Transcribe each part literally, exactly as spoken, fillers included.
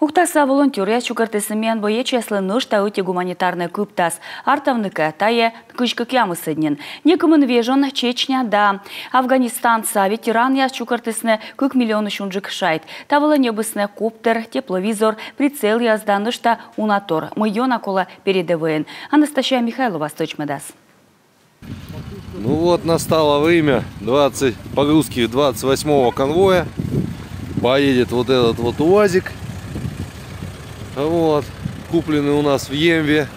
Ухтаса волонтёръяс чукӧртісны миян боечьяслы нӧшта ӧти гуманитарнӧй кыптас. Артавны кӧ, тайӧ кызь кӧкъямысӧд нин. Некымын вежон Чечня да Афганистанса ветеранъяс чукӧртісны кык миллионысь унджык шайт. Та вылӧ ньӧбисны коптер, тепловизор, прицелъяс да нӧшта уна тор, мый ёна колӧ передӧвӧйын. Анастасия Михайлова стӧчмӧдас. Ну вот, настало время двадцать, погрузки двадцать восьмого конвоя. Поедет вот этот вот УАЗик. Вот. Купленный у нас в Емве.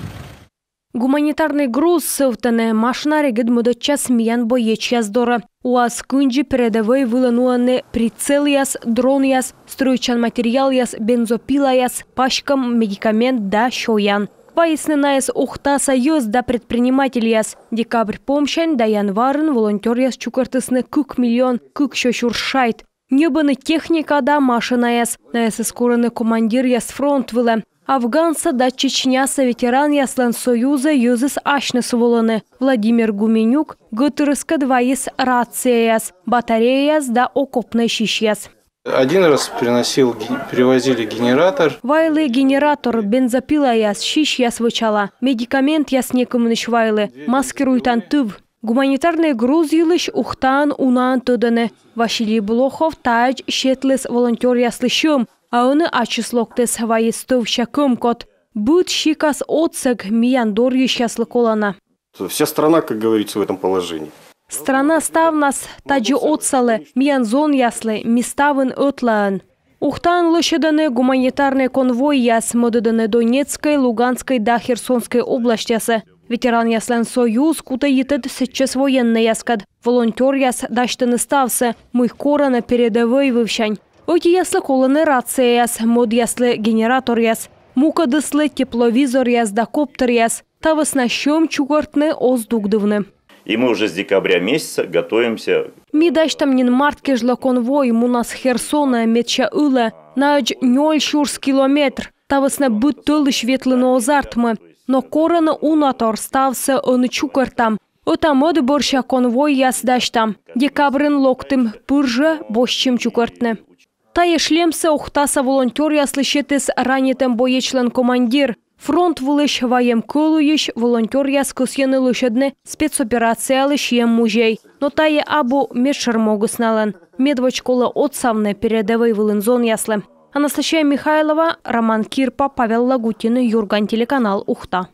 Гуманитарнӧй груз сӧвтӧны машина регыд мӧдӧдчас миян боечьяс дорӧ. УАЗ кындзи передӧвӧй вылӧ нуӧны прицелъяс, дронъяс, стрӧитчан материалъяс, бензопилаяс, паськӧм, медикамент да сёян. Вайисны найӧс Ухтаса йӧз да предпринимательяс. Декабрь помсянь да январын волонтёръяс чукӧртісны кык миллион кыксё сюрс шайт. Ньӧбӧны техника да машинаяс. Найӧс корӧны командиръяс фронт вылӧ. Афганса да Чечняса ветеранъяслӧн союзӧ йӧзыс асьныс волӧны. Владимир Гуменюк гӧтырыскӧд вайис рацияяс, батареяяс да окопнӧй сисьяс. Один раз приносил, перевозили генератор. Вайлі генератор, бензопилаяс, сисьяс вӧчала, медикаментъяс некымынысь вайлі, маскируйтан тыв. Гуманитарнӧй груз йылысь Ухтаын унаӧн тӧдӧны. Василий Блохов таӧдз сетліс волонтёръяслы сьӧм, а ӧні ачыс локтіс, вайис тӧвся кӧмкот. Быд сикас отсӧг миян дорйысьяслы колана. Вся страна, как говорится, в этом положении. Страна ставнас тадзи отсалӧ, миян зонъяслы, ми ставӧн ӧтлаӧн. Ухтаын лӧсьӧдӧны гуманитарнӧй конвойяс, мӧдӧдӧны Донецкӧй, Луганскӧй да Херсонскӧй обласьтъясӧ. Ветеранъяслӧн союз кутӧ йитӧд сэтчӧс военнӧйяскӧд. Волонтёръяс дасьтӧны ставсӧ, мый корӧны передӧвӧй вывсянь. Ӧтияслы колӧны рацияяс, мӧдъяслы генераторъяс, мукӧдыслы тепловизоръяс да коптеръяс. Та вӧсна сьӧм чукӧртны оз дугдывны. И мы уже с декабря месяца готовимся. Ми дасьтам нин март кежлӧ конвой, мунас Херсонӧ, медся ылӧ, наӧдз нёль сюрс километр. Та вӧсна быд тӧлысь ветлыны оз артмы. Но корӧны уна тор, ставсӧ ӧні чукӧртам. Ӧта-мӧд бӧрся конвойяс дасьтам. Декабрын локтім, пыр жӧ босьтчим чукӧртны. Тайӧ шлемсӧ Ухтаса волонтёръяслы сетіс ранитӧм боечлӧн командир. Фронт вылысь вайӧм кӧлуйысь волонтёръяс кӧсйӧны лӧсьӧдны спецоперациялысь эм музей. Но тайӧ абу медшӧр могыс налӧн. Медводз колӧ отсавны передӧвӧй вылын зонъяслы. Анастасия Михайлова, Роман Кирпа, Павел Лагутин, «Юрган» телеканал, Ухта.